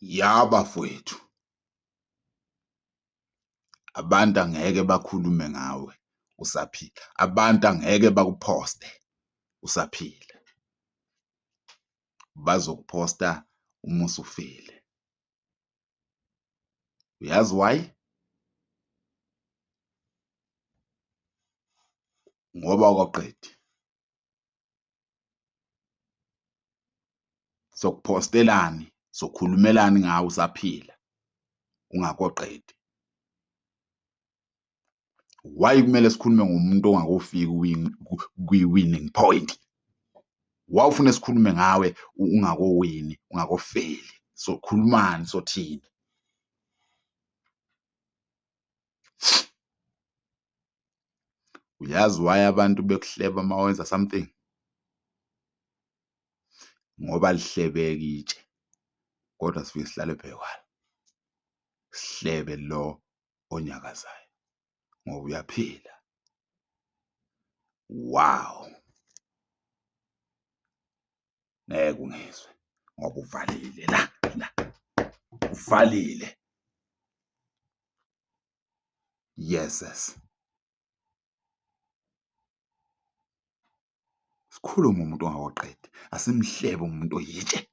Ya bafwethu, abantu angeke bakhulume ngawe usaphila, abantu angeke bakuphoste usaphila, bazokuphosta uma usufile. Uyazi why? Ngoba awukaqedi. Sokuphotelani, sokhulumelani ngawe usaphila ungakoqedi? Why kumele sikhulume ngomuntu ongakofiki kwi-winning point? Why ufuna sikhulume ngawe ungakowini, ungakofeli? Sokhulumani, sothini? Uyazi why abantu bekuhleba uma wenza something? Ngoba alihlebeki itshe, kodwa sifike sihlale phekwalo, sihlebe lo onyakazayo ngoba uyaphila. Wow! Ngeke ungizwe ngoba uvalile la la, uvalile. Yeses. Sikhulume umuntu ongakaqedi, asimhlebe umuntu oyitshe.